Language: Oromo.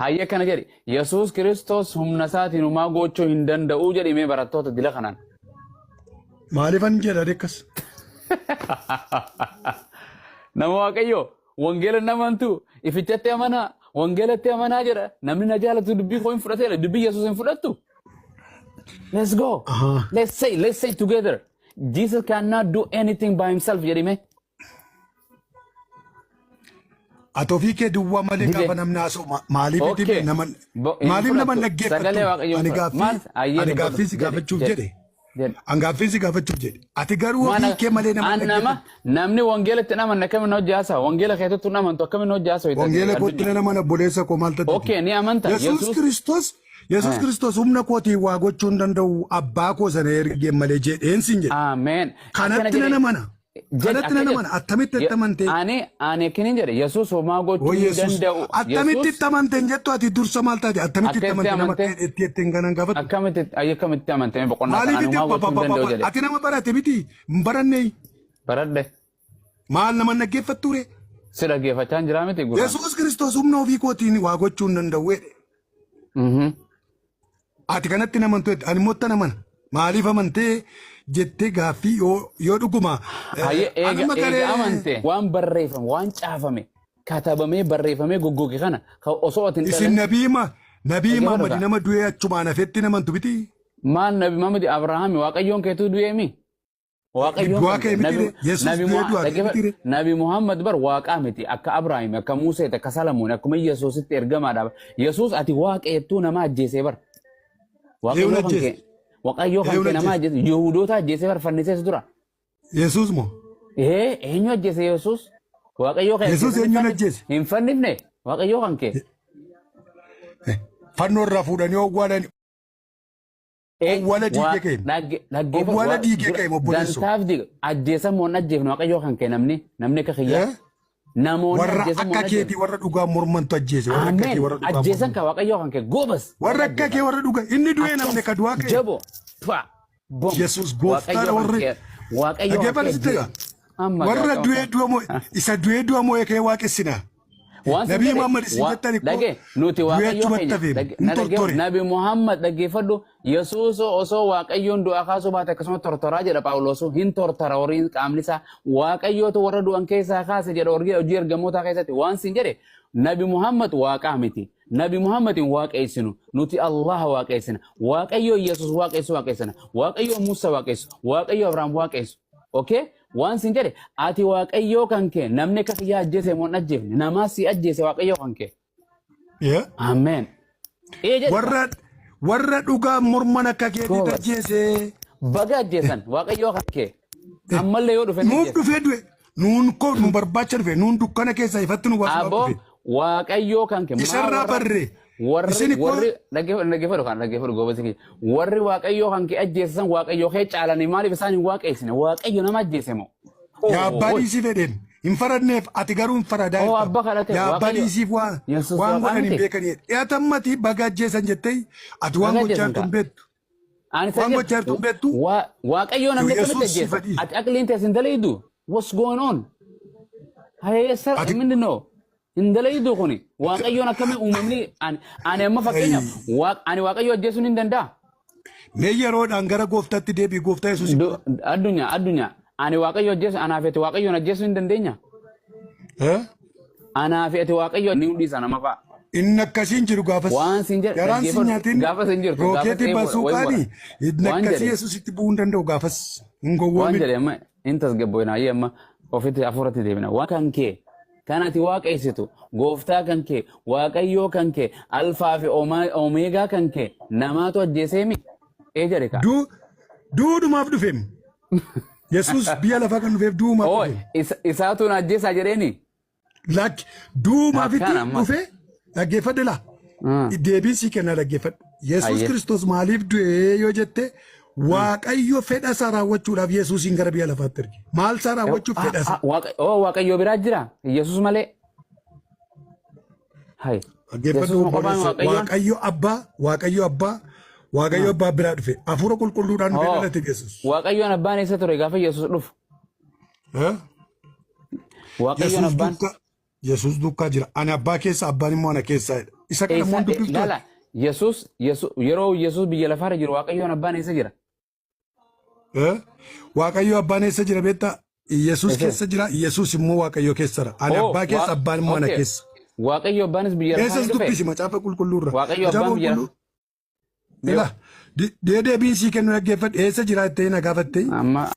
Hayyee akkana jedhi. Yesuus Kiristoos humna isaatiin homaa gochuu hin danda'u jedhi mee barattoota dila kanaan. Maaliifan jedha akkas? Nama Waaqayyoo wangeela hin amantu ifichatti amanaa wangeelatti amanaa jedha namni na jaalatu dubbii koo hin fudhateera dubbii Yesuus hin fudhattu. Let's go. Ahaa. Let's say together. Jesus cannot do anything by himself jedhi mee. Ati ofii kee duwwaa malee Dide. gaafa namni haasa'u maaliif Okay. nama Hin maaliif nama fudhattu. dhaggeeffattu? Sagalee Waaqayyoo Ani hin fudhattu. gaaffii Maal? Ayyee ani dubbadhu. gaaffii si Jedhi, gaafachuuf jedhi, jedhe. jedhi. An gaaffii si gaafachuuf jedhe. Ati garuu ofii Mana kee malee nama an nama dhaggeeffattu. namni wangeelatti hin amanne akkamiin hojii haasa'a? Wangeela keetti hin amantu akkamiin hojii haasa'a? Wangeela kootti nan amana obboleessa koo maal taateti? Okay, ni amanta. Yesuus Yesuus Kiristoos Yesuus Kiristoos humna kootiin waa gochuu hin danda'u abbaa koo sana ergee malee jedheen siin jedhe. Ameen. Akkana Kanatti nan jedhe. amana. Jedhi Kanatti akka nan jedhe. amana. Attamitti itti amantee? Ani akkinin jedhe Yesuus homaa gochuu Oo hin Yesuus danda'u. attamitti Yesuus itti amante hin jettu ati dursa maal taate attamitti akka itti itti amante nama amante akka itti ittiin kanan gaafatu. akkamitti ayyi akkamitti amante mee boqonnaa kana Maaliif ani itti homaa gochuu hin danda'u jedhe. ati nama barate miti hin barannee Baradhe maal nama dhaggeeffattu ree? si dhaggeeffachaa hin jiraa miti gurraan. Yesuus Kiristoos humna ofii kootiin waa gochuu hin danda'u jedhe. Ati kanatti hin amantu jette ani immoo ittan amana. Maaliif amantee jettee gaaffii yoo dhuguma Hayyee eega anuma eega garee amante waan barreeffame waan caafame katabamee barreeffamee goggoge kana ka osoo ati hin isin dhalin nabii ma nabii dhaggeeffadhu Muhammad kaa. nama du'ee achumaan hafetti hin amantu miti. Maal nabi Muhammad Abrahaami Waaqayyoon keetuu du'eemi. Waaqayyoon Du'aa kan ka'e kee miti nabi ree? Yesuus nabi du'ee Muha- du'aa ka'e miti dhaggeeffadhu. ree? Nabi Muhammad bar waaqaa miti akka Abrahaam akka Museeti akka Salamoon akkuma Yesuusitti ergamaadha. Yesuus ati waaqa jettuu nama ajjeesee bar. Eewwan Waaqayyoo kan ajjeese. kee Waaqayyoo kan Eewwan kee nama ajjeese. ajjeese Yihuudoota ajjeesee bar fannisees dura. Yesuus moo? Ee eenyu ajjeese Yesuus? Waaqayyoo kee Yesuus ajjeese eenyuun ajjeese? hin fannifne Waaqayyoo kan kee. Fannoo irraa fuudhanii owwaalan Owwaala diigee ka'e. Dhaggeeffadhu. Owwaala diigee ka'e obboleessoo. Dantaaf diiga. Ajjeesan moo hin ajjeefne Waaqayyoo kan kee namni namni akka kiyyaa. Eh? Namoonni Warra ajjeesan moo akka hin keetii ajjeefne. warra dhugaa mormantu ajjeese. Warra akka kee Ameen. warra dhugaa Ajjeesan morman. kan Waaqayyoo kan kee goobas. Warra akka kee warra dhugaa. Inni du'ee namni ka du'aa ka'e. Jabo. Twa. Bom. Yesuus gooftaadha Waaqayyoo kan warri. kee. Waaqayyoo kan Dhaggeeffadhu kee. sitti egaa. Amma Warra Waaqayyoo du'ee kan du'a moo'e isa du'ee du'a moo'e kee waaqessina. Waan sin Nabii jedhe Muhammad isin jettan ikkoo dhage nuti du'ee waaqayyoo achumatti keenya hafe dhage hin na dhage tortore. Nabi Muhammad dhaggeeffadhu Yesuus osoo waaqayyoon du'aa kaasuu baate akkasuma tortoraa jedha Phaawulos hin tortora horiin qaamni isaa waaqayyootu warra du'an keessaa kaase jedha hojii hojii ergamootaa keessatti waan sin jedhe Nabi Muhammad waaqaa miti Nabi Muhammad hin waaqeessinu nuti Allah waaqeessina waaqayyoo Yesuus waaqeessu waaqeessina waaqayyoo Musa waaqeessu waaqayyoo Abrahaam waaqeessu okay Waan sin jedhe ati waaqayyoo kan kee namni akka kiyyaa ajjeese moo hin ajjeefne namaa si ajjeese waaqayyoo kan kee. Yeah. Ameen. Ee jedhe Warra warra dhugaa morman akka keetii Goobas. ajjeese. Baga ajjeesan waaqayyoo kan kee. Ammallee yoo dhufe ni Nuuf ajjeesa. dhufee du'e. Nuun koo nu barbaacha dhufe. Nuun dukkana keessaa ifatti nu baasuudhaaf Aboo dhufe. waaqayyoo kan kee. Maa Isarraa warra barre. warri Isin ikkoo warri dhaggeeffadhu dhaggeeffadhu kan dhaggeeffadhu goobasi kiyya. Warri waaqayyoo kan kee ajjeesan waaqayyoo kee caalanii maaliif isaan hin waaqeessine waaqayyo nama ajjeese moo? yaa abbaa Oh, dhiisii fedheen hin faradneef ati garuu hin faradaa oh jirta. abba kadhate Yaa abbaa waaqayyo dhiisiif waan Yesuus waan waaqaa godhan hin miti. beekanii. Dhiyaatammati baga ajjeesan jettee ati waan Baga gochaa ajjeesan jirtu hin kaa. beektu. Ani Waan isa gochaa jirtu hin beektu. Waaqayyoo namni akkamitti Yesuus si ajjeesa? fedhii. Ati aqliin tees hin dalaydu? What's going on? Hayee sar Ati minni no. Hin dalaydu kuni. Waaqayyoon akkamii uumamni ani ani amma fakkeenyaaf ani waaqayyoo ajjeesuun hin danda'a. Mee yeroodhaan gara gooftaatti deebi'i gooftaa Yesuus. Addunyaa addunyaa ani waaqayyo ajjeesu anaa fi ati waaqayyoon ajjeesuu hin dandeenya. Eh? Anaa fi ati waaqayyo ni hundisa nama fa'a. Inni akkasiin jiru gaafas. Waan sin jedhe Garaan sin dhaggeeffadhu. nyaatin Gaafas hin jirtu. Gaafas rookeetii eeboo basuu wayi qaani. mura. Inni Waan akkasii jedhe Yesuusitti bu'uu hin danda'u gaafas. Hin waan gowwoomin. jedhe amma hin tasgabboofna ayyee amma ofitti hafuuratti deebina. Waan kan kee kan ati waaqeessitu gooftaa kan kee waaqayyoo kan kee alfaa fi omeegaa kan kee namaatu ajjeesee mi? Ee jedhe kaa. Duudhumaaf dhufeem. Yesuus biyya lafaa kan dhufeef du'umaaf Oo dhufe. isaatu na ajjeesaa jedheeni. Lakki du'umaaf itti Akkaan ammas. dhufe dhaggeeffadhe laa. Deebii sii kenna dhaggeeffadhu. Yesuus Ayyee. Kiristoos maaliif du'e yoo jette Waaqayyo fedha isaa raawwachuudhaaf Yesuusiin gara biyya lafaatti erge. Maal isaa raawwachuuf fedha isaa. Oo Waaqayyo biraa jira Yesuus malee. Hai. Dhaggeeffadhu Yesuus qofaan obboleessa. Waaqayyoon. Waaqayyo abbaa, Waaqayyo abbaa, Waaqayyo abbaa biraa dhufe. Hafuura qulqulluudhaan dhufee Oo dhalate Yesuus. Waaqayyoon abbaan eessa ture gaafa Yesuus dhufu? Eh? Waaqayyoon Yesuus abbaan duukaa Yesuus duukaa jira. Ani abbaa keessa abbaan immoo ana keessaa jedha. Isa kana immoo Eessa dubbiftu. Laala, Yesuus yeroo Yesuus biyya lafaarra jiru Waaqayyoon abbaan eessa jira? Eh? Waaqayyo abbaan eessa jira beektaa? Yesuus Eessa? keessa jira, Yesuus immoo Waaqayyo keessa jira. Ani Oh, abbaa keessa, abbaan immoo ana keessa. Waaqayyo abbaanis biyya lafaa Eessas ni dhufe. dubbisi macaafa qulqulluurra. Waaqayyo Macaafa abbaan biyya qulqulluu. Ila deebiin sii kennu dhaggeeffadhu, eessa jira jettee na gaafatte. Amma